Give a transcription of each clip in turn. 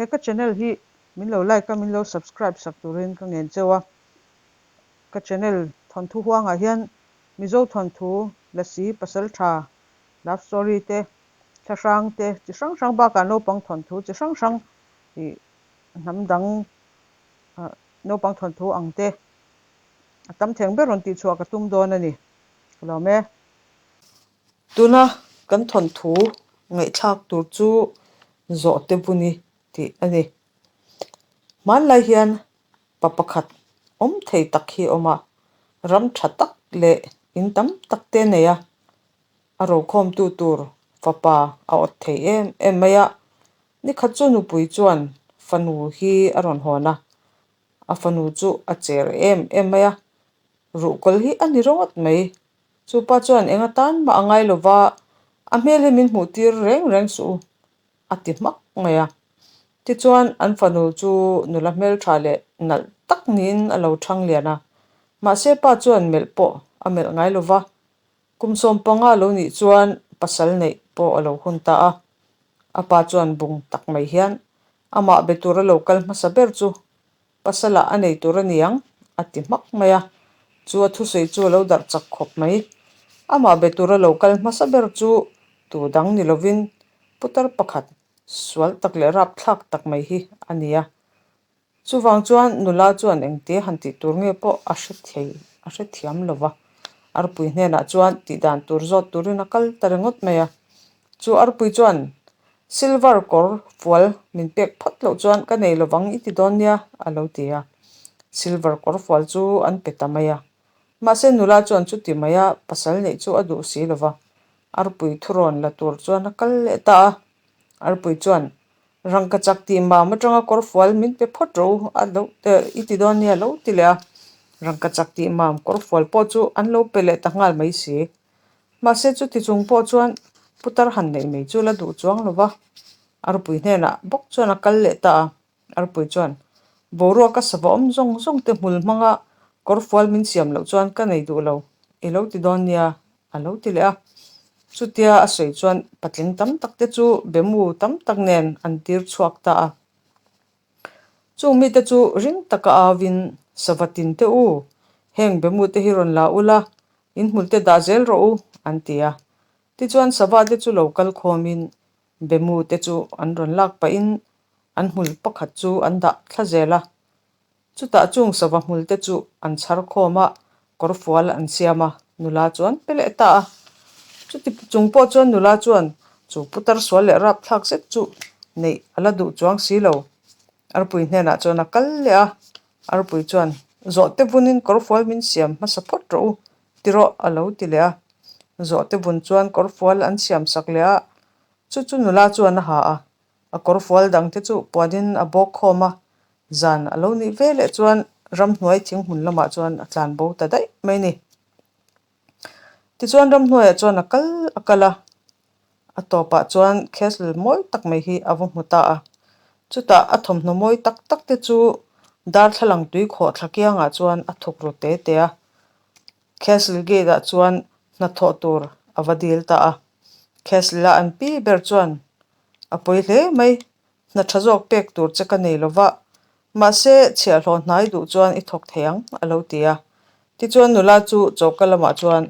He ka channel hi min lo like a, min lo subscribe sak turin ka ngen cheu a. Ka channel thawnthu huangah hian Mizo thawnthu, Lasi, Pasaltha, Love story te, thlahrang te chi hrang hrang bakah naupang thawnthu chi hrang hrang ih hnam dang naupang thawnthu ang te a tam theng ber rawn tihchhuah ka tum dawn a ni. Ka lawm e. Tuna kan thawnthu ngaihthlak tur chu Zawhte Vuni tih a ni. Hmanlai hian pa pakhat awm thei tak hi a awm a, ram tha tak leh in tam tak te a nei a, a rokhawmtu tur fapa a awt thei em em mai a. Nikhat chu nupui chuan fanu hi a rawn hawn a, a fanu chu a cher em em mai a, ruhkawl hi a ni ringawt mai. Chu pa chuan eng atan mah a ngai lova, a hmel hi min hmuh tir reng reng suh u, a ti hmak mai a. Tichuan an fanu chu nula hmeltha leh nalh tak niin a lo thang lian a, mahse pa chuan melh pawh a melh ngai lova, kum 15 lo nih chuan pasal neih pawh a lo hun ta a. A pa chuan bung tak mai hian amah be tur a lo kal hmasa ber chu Pasalah a nei tur a ni ang, a ti hmak mai a. Chu a thusawi chu a lo darh chak khawp mai. Amah be tura lo kal hmasa ber chu tu dang ni lovin putar pakhat sual tak leh rapthlak tak mai hi a ni a. Chuvang chuan nula chuan engte han tih tur nge pawh a hre thei, a hre thiam lo va. Arpui hnenah chuan tih dan tur zawt turin a kal ta ringawt mai a. Chu arpui chuan Silver kawr fual min pek phawt loh chuan ka nei lovang i ti dawn nia, a lo ti a. Silver kawr fual chu an pe ta mai a. Mahse nula chuan chuti maia pasal neih chu a duh si lova, arpui thurawn la tur chuan a kal leh ta a. Arpui chuan, Rangkachak tih mam atanga kawr fual min pe phawt rawh u, a lo i ti dawn nia a lo ti leh a. Rangkachak tih mam kawr fual pawh chu an lo pe leh ta nghal mai si. Mahse chuti chung pawh chuan putar han neih mai chu la duh chuang lo va, Arpui hnenah bawk chuan a kal leh ta a. Arpui chuan, Boruaka sava awm zawng zawng te hmul hmanga kawrfual min siam loh chuan ka nei duh lo, i lo ti dawn nia, a lo ti leh a. Chutia a sawi chuan patling tam tak te chu bemu tam tak nen an tir chhuak ta a. Chung mite chu ring taka auin, Sava tin teh u, heng bemute hi rawn la ula, in hmulte dah zel rawh u, an ti a. Tichuan sava te chu lo kal khawmin bemute chu an rawn lak pahin an hmul pakhat chu an dah thla zel a. Chutah chung sava hmulte chu an chhar khawm a, kawrfual an siam a, nula chu an pe leh ta a. Chuti chung pawh chuan nula chuan chu putar sual leh rapthlak zet chu neih a la duh chuang si lo. Arpui hnenah chuan a kal leh a, Arpui chuan, Zawhte vunin kawrfual min siam hmasa phawt rawh u, ti rawh a lo ti leh a. Zawhte vun chuan kawrfual an siam sak leh a, chu chu nula chuan a ha a, A kawrfual dangte chu puanin a bawk khawm a, zan a lo nih ve leh chuan ramhnuai thinghmun lamah chuan a tlan bo ta daih mai a ni. Tichuan ramhnuaiah chuan a kal a kal a, a tawpah chuan castle mawi tak mai hi a va hmu ta a. Chutah a thawmhnaw mawi tak tak te chu darthlalang tui khawh thla kiangah chuan a thuk ru te te a. Castle gate ah chuan hnathawh tur a va dil ta a. Castle a an pi ber chuan a pawi hle mai, hna tha zawk pek tur che ka nei lova, mahse chhiahhlawh hnai duh chuan i thawk thei ang a lo ti a. Tichuan nula chu choka lamah chuan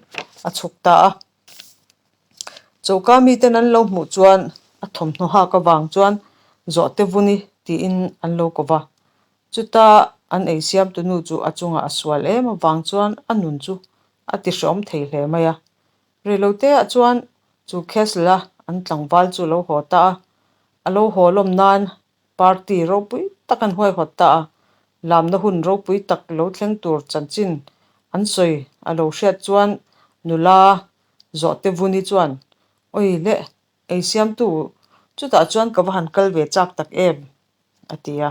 a chhuk ta a. Choka miten an lo hmuh chuan a thawmhnaw hak avang chuan Zawhte Vuni tiin an lo ko va. Chuta an ei siamtu nu chu a chungah a sual em avang chuan a nun chu a ti hreawm thei hle mai a. Reiloteah chuan chu Castle-a an tlangval chu a lo haw ta a, a lo haw lawm nan party ropui tak an huaihawt ta a, lamna hun ropui tak lo thleng tur chanchin an sawi a lo hriat chuan nula Zawhte Vuni chuan, Awi le, ei siamtu chutah chuan ka va han kal ve chak tak em? a ti a.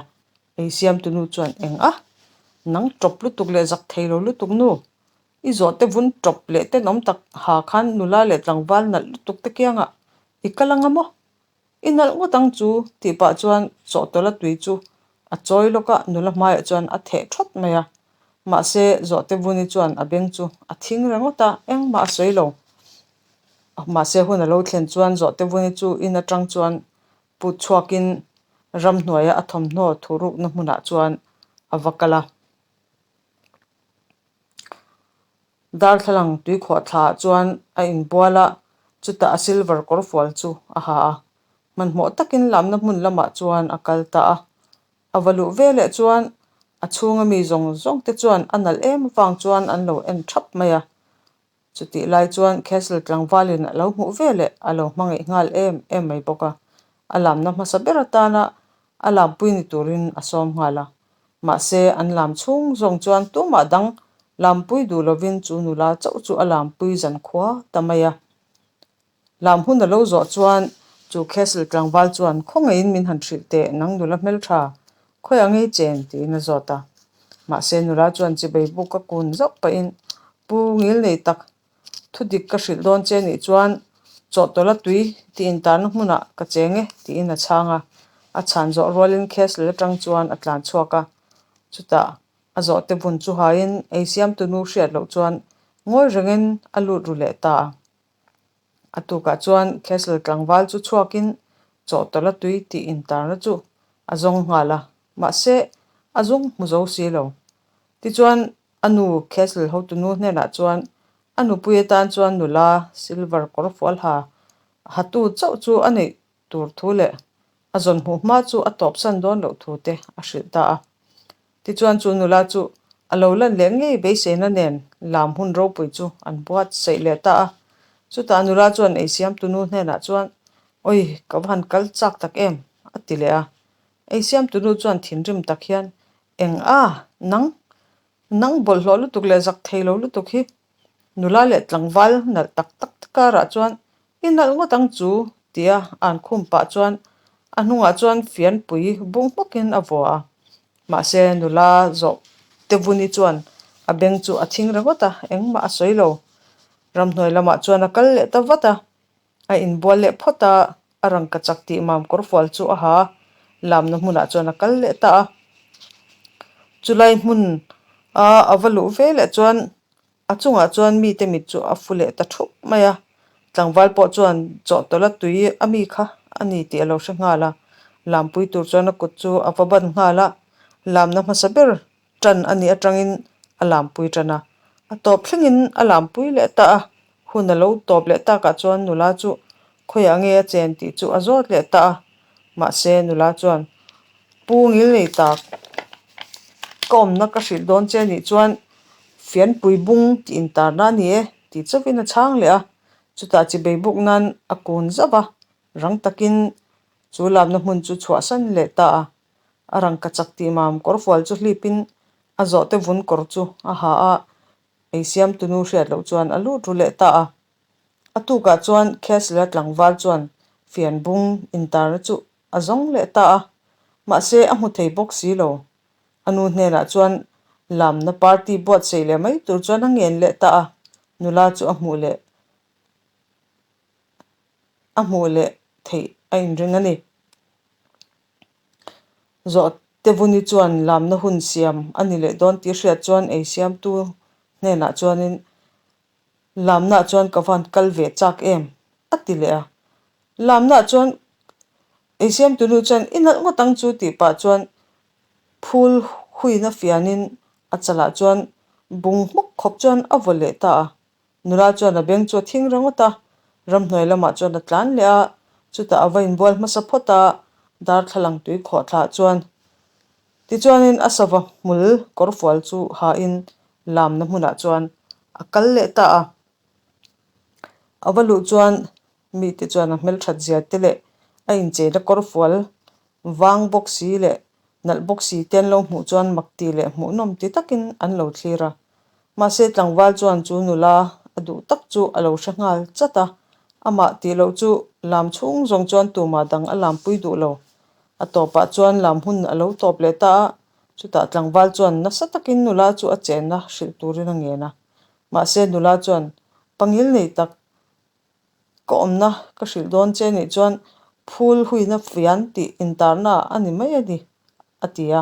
Ei siamtu nu chuan, Eng a? Nang tawp lutuk leh zak thei lo lutuk nu, I zawhte vun tawp leh tenawm tak ha khan nula leh tlangval nalh lutuk te kiangah i kal anga maw? I nalh ngawt ang chu tih pah chuan chawhtawlh a tui chu a chawi lawk a, nula hmaiah chuan a theh thawt mai a. Mahse, zawhte vuni chuan a beng chu a thing rengawt a, engmah a sawi lo. Mahse, hun a lo thlen chuan zawhte vuni chu in atang chuan put chhuakin. Ramhnuaia a thawmhnaw thurukna hmunah chuan a va kal a. Darthlalang tuikhuah thlaah chuan a inbual a, chutah a silver kawrfual chu a ha a. Hmanhmawh takin lamna hmun lamah chuan a kal ta a. A va luh ve leh chuan a chhunga mi zawng zawng te chuan a nalh em avang chuan an lo en thap mai a. Chutih lai chuan Castle tlangvalin a lo hmuh ve leh a lo hmangaih nghal em em mai bawk a. A lamna hmasa ber atana a lampui ni turin a sawm nghal a. Mahse, an lam chhung zawng chuan tumah dang lampui duh lovin chu nula chauh chu a lampui zan khua ta mai a. Lam hun a lo zawh chuan chu Castle tlangval chuan khawngaihin min han hrilh teh nang nula hmeltha, khawiah ngei chen tiin a zawt a. Mahse nula chuan chibei buk a kun zauh pahin Pu Ngilnei tak thu dik ka hrilh dawn che nih chuan chawhtawlh a tui tih intarna hmunah ka cheng e tiin a chhang a. A chhan zawh rualin Castle atang chuan a tlan chhuak a. Chutah a zawhte vun chu haiin ei siamtu nu hriat loh chuan ngawi rengin a lut ru leh ta a. A tukah chuan Castle tlangval chu chhuakin chawhtawlh a tui tih intarna chu a zawng nghal a, mahse a zawng hmu zo si lo. Tichuan a nu Castle hotunu hnenah chuan a nupui atan chuan nula silver kawrfual ha hatu chauh chu a neih tur thu leh a zawn hmuh hma chu a tawpsan dawn loh thu te a hrilh ta a. Tichuan chu nula chu a lo lan leh ngei beiseina nen lam hun ropui chu an buatsaih leh ta a. Chutah nula chuan ei siamtunu hnenah chuan, Awi, ka va han kal chak tak em? a ti leh a. Ei siamtunu chuan thinrim tak hian, Eng a, nang, nang bawlhhlawh lutuk leh zak thei lo lutuk hi Nula leh tlangval nalh tak tak te karah chuan i nalh ngawt ang chu tia an khum pah chuan a hnungah chuan fianpui bung hmawkin a vua a. Mahse nula zawh te vuni chuan a beng chu a thing ringawt a, engmah a sawi lo. Ramhnuai lamah chuan a kal leh ta vat a, a inbual leh phawt a, a rangkachak tih mam kawrfual chu a ha a, lamna hmunah chuan a kal leh ta a. Chulai hmun a a va luh ve leh chuan a chungah chuan mite mit chu a fu leh ta thup mai a, tlangval pawh chuan chawhtawlh a tui a mi kha a ni tih a lo hre nghal a, lampui tur chuan a kut chu a va ban nghal a, lamna hmasa ber Ṭan a nih aṭangin a lampui ṭan a, a tawp thlengin a lampui leh ta a, hun a lo tawp leh takah chuan nula chu khawiah nge a chen tih chu a zawt leh ta a, mahse nula chuan Pu Ngilnei tak ka awmna ka hrilh dawn che nih chuan fianpui bung tih intarna a ni e tih chauhin a chhang leh a, chutah chibei buk nan a kun zauh a, rang takin chu lamna hmun chu chhuahsan leh ta a. A rangkachak tih mam kawrfual chu hlipin a zawhte vun kawr chu a ha a, ei siamtunu hriat loh chuan a lut ru leh ta a. A tukah chuan Castle-a tlangval chuan fian bung intarna chu a zawng leh ta a, mahse a hmu thei bawk si lo. A nu hnenah chuan lamna party buatsaih leh mai tur chuan a ngen leh ta a, nula chu a hmuh leh a hmuh leh theih a inring a ni. Zawhte Vuni chuan lamna hun siam a ni leh dawn tih hriat chuan ei siamtu hnenah chuanin Lamnaah chuan ka van kal ve chak em? a ti leh a. Lamnaah chuan ei siamtu nu chuan i nalh ngawt ang chu tih pah chuan phul huina fianin a chalah chuan bung hmawk khawp chuan a vaw leh ta a. Nula chuan a beng chu a thing ringawt a, ramhnuai lamah chuan a tlan leh a, chutah a va inbual hmasa phawt a, darthlalang tui khawh thlah chuan tichuanin a sava hmul kawrfual chu hain lamna hmunah chuan a kal leh ta a. A va luh chuan mite chuan a hmelthat zia te leh a incheina kawrfual vang bawk si leh Nalh bawk si te an lo hmuh chuan mak tih leh hmuhnawm ti takin an lo thlir a. Mahse tlangval chuan chu nula a duh tak chu a lo hre nghal chat a, amah tih loh chu lam chhung zawng chuan tumah dang a lampui duh lo. A tawpah chuan lam hun a lo tawp leh ta a, chutah tlangval chuan nasa takin nula chu a chenna hrilh turin a ngen a. Mahse nula chuan pangil nei tak Ka awmna ka hrilh dawn che nih chuan phul huina fian tih intarna a ni mai a ni, a ti a.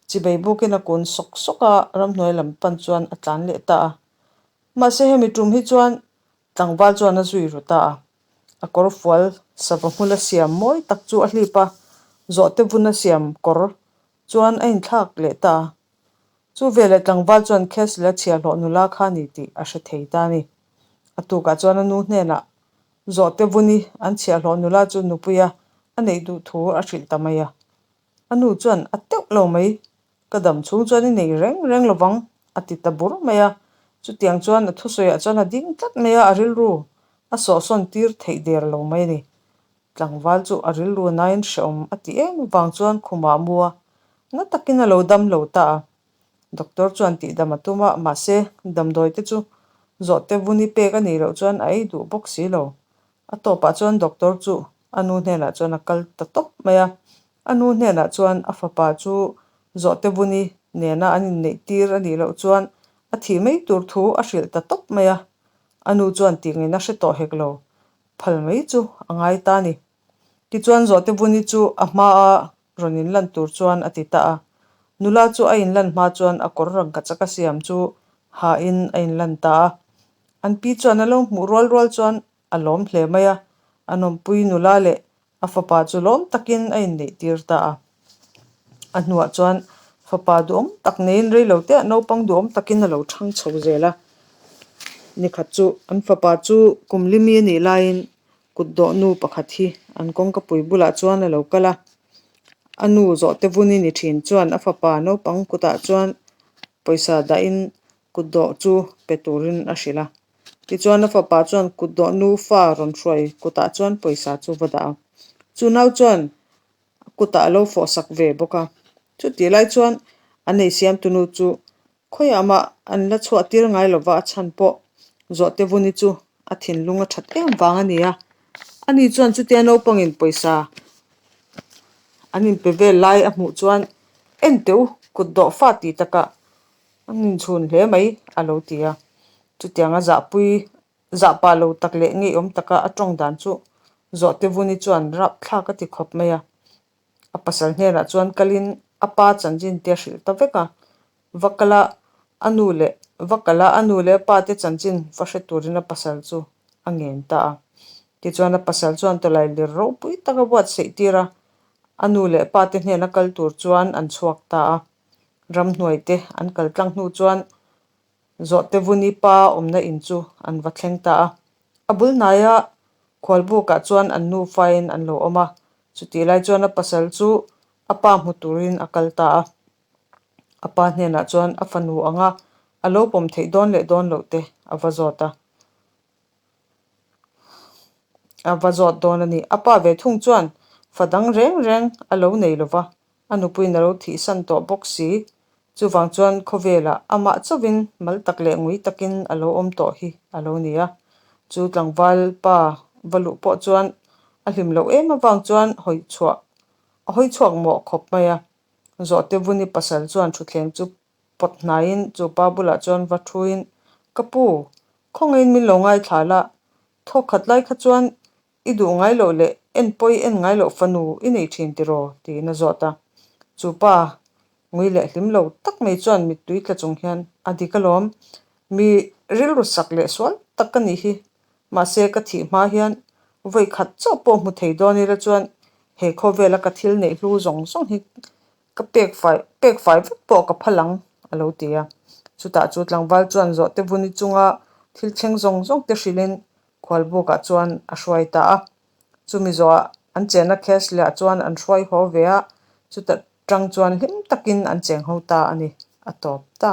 Chibei bukin a kun sawk sawk a, ramhnuai lam pan chuan a tlan leh ta a. Mahse hemi tum hi chuan tlangval chuan a zui ru ta a. A kawrfual sava hmula siam mawi tak chu a hlip a. Zawhte vuna siam kawr chuan a inthlak leh ta a. Chu veleh tlangval chuan Castle a chhiahhlawh nula kha a ni tih a hre thei ta a ni. A tukah chuan a nu hnenah Zawhte vuni an chhiahhlawh nula chu nupuia a neih duh thu a hrilh ta mai a. A nu chuan a teuh lo mai, ka dam chhung chuan i nei reng reng lovang a ti ta bur mai a. Chutiang chuan a thusawiah chuan a ding tlat mai a, a rilru a sawhsawn tir theih der lo mai a ni. Tlangval chu a rilru nain hrehawm a ti em avang chuan khumah a mu a, na takin a lo dam lo ta a. Doctor chuan tihdam a tum a, mahse damdawi te chu zawhte vuni pek a nih loh chuan a ei duh bawk si lo. A tawpah chuan doctor chu a nu hnenah chuan a kal ta tawp mai a. A nu hnenah chuan a fapa chu zawhte vuni nena an inneih tir a nih loh chuan a thih mai tur thu a hrilh ta tawp mai a. A nu chuan tihngin a hre tawh hek lo. Phal mai chu a ngai ta a ni. Tichuan Zawhte Vuni chu a hmaa rawn inlan tur chuan a ti ta a. Nula chu a inlan hma chuan a kawr rangkachak a siam chu hain a inlan ta a. An pi chuan a lo hmuh rual rual chuan a lawm hle mai a, a nawmpui nula leh a fapa chu lawm takin a inneih tir ta a. A hnuah chuan fapa duhawm tak neiin reilo te ah naupang duhawm takin a lo thang chho zel a. Nikhat chu an fapa chu kum limi a nih laiin kut dawh nu pakhat hi an kawngkapui bulah chuan a lo kal a. A nu zawhte vun i ni thin chuan a fapa naupang kutah chuan pawisa dahin kut dawh chu pe turin a hrilh a. Tichuan a fapa chuan kut dawh nu fa rawn hruai kutah chuan pawisa chu va dah a. Chu nau chuan a kutah a lo fawh sak ve bawk a. Chutih lai chuan an ei siamtu nu chu khawiah mah an la chhuah tir ngai lova a chhan pawh Zawhte Vuni chu a thinlung a that em vang a ni a. Ani chuan chutia naupangin pawisa an inpe vel lai a hmuh chuan en teh u kut dawh fa tih takah an inchhun hle mai a lo ti a. Chutianga zahpui Zahpah lo tak leh ngeiawm taka a tawng dan chu Zawhte Vuni chuan rapthlak a ti khawp mai a. A pasal hnenah chuan kalin a pa chanchin te a hrilh ta vek a, va kala a nu leh va kala a nu leh a pa te chanchin va hre turin a pasal chu a ngen ta a. Tichuan a pasal chuan tawlai lir ropui tak a buatsaih tir a, a nu leh pa te hnena kal tur chuan an chhuak ta a. Ramhnuai te an kal tlang hnu chuan Zawhte Vuni pa awmna in chu an va thleng ta a. A bul hnaia khualbukah chuan an nufain an lo awm a, chutih lai chuan a pasal chu a pa hmu turin a kal ta a. A pa hnenah chuan a fanu anga a lo pawm theih dawn leh dawn loh te a va zawt a. A va zawt dawn a ni. A pa ve thung chuan fa dang reng reng a lo nei lo va, A nupuiin a lo thihsan tawh bawk si. Chuvang chuan khawvelah amah chauhin mal tak leh ngui takin a lo awm tawh hi a lo ni a. Chu tlangval pa va luh pawh chuan a hlim loh em avang chuan hawi chhuah a hawi chhuak mawh khawp mai a. Zawhte Vuni pasal chuan thutthleng chu pawt hnaiin chu pa bulah chuan va thuin, Ka pu, khawngaihin min lo ngaithla la, thawk khat lai kha chuan I duh ngai loh leh en pawi en ngai loh fanu i nei thin tiraw? tiin a zawt a. Chu pa ngui leh hlim lo tak mai chuan mittui tla chung hian, A dik alawm, mi rilru sak leh sual tak ka nih hi. Mahse ka thih hma hian vawi khat chauh pawh hmu thei dawn ila chuan he khawvela ka thil neih hlu zawng zawng hi Ka pek fai pek fai vek pawh ka phal ang, a lo ti a. Chutah chu tlangval chuan zawhte vuni chunga thil thleng zawng zawng te hrilhin khualbukah chuan a hruai ta a. Chumi zawhah an chenna Castle-ah chuan an hruai haw ve a, chuta tang chuan hlim takin an cheng ho ta a ni, a tawp ta.